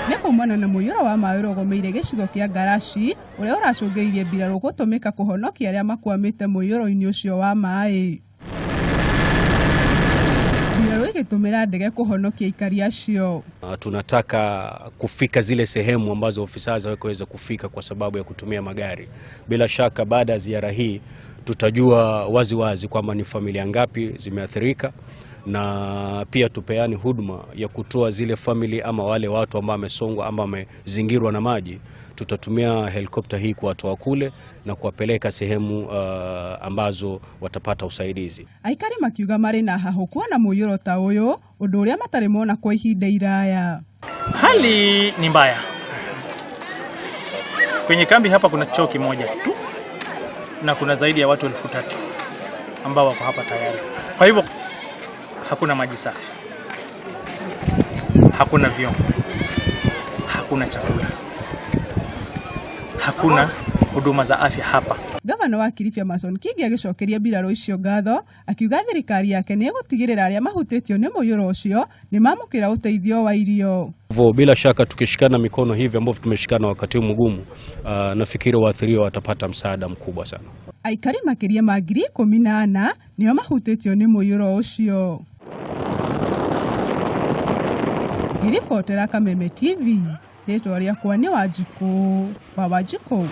Nĩ kumana na mũiyũro wa maĩ ũrũgũmĩire gĩcigo kĩa Ngaraci ũrĩa ũracũngĩrĩirie mbirarũ gũtũmĩka kũhonokia arĩa makwamĩte mũiyũro-inĩ ũcio wa maĩ. Mbirarũ igĩtũmĩra ndege kũhonokia aikari acio. Tunataka kufika zile sehemu ambazo ofisa hawakuweza kufika kwa sababu ya kutumia magari. Bila shaka baada ya ziara hii tutajua wazi wazi kwamba ni familia ngapi zimeathirika, na pia tupeane huduma ya kutoa zile family ama wale watu ambao wamesongwa ama wamezingirwa na maji. Tutatumia helikopta hii kuwatoa kule na kuwapeleka sehemu ambazo watapata usaidizi. Aikari makiuga marĩ na hahũ kuona mũiyũro ta ũyũ, ũndũ ũrĩa matarĩ mona kwa ihinda iraya. Hali ni mbaya. Kwenye kambi hapa kuna choo kimoja tu na kuna zaidi ya watu 3,000 ambao wako hapa tayari. Kwa hivyo hakuna maji safi, hakuna vyoo, hakuna chakula, hakuna huduma za afya hapa. Gavana wa Kilifi Amason Kingi agĩcokeria mbirarũ icio ngatho akiuga thirikari yake nĩ ĩgũtigĩrĩra arĩa mahutĩtio nĩ mũiyũro ũcio nĩ mamũkĩra ũteithio wa irio. Hivyo bila shaka tukishikana mikono hivi ambavyo tumeshikana wakati huu mgumu, nafikiri waathiriwa watapata msaada mkubwa sana. Aikari makĩria ma 14,000 nĩo mahutĩtio nĩ mũiyũro ũcio. Ngĩribotera Kameme TV, rĩtwa rĩakwa nĩ Wanjikũ wa Wanjikũ.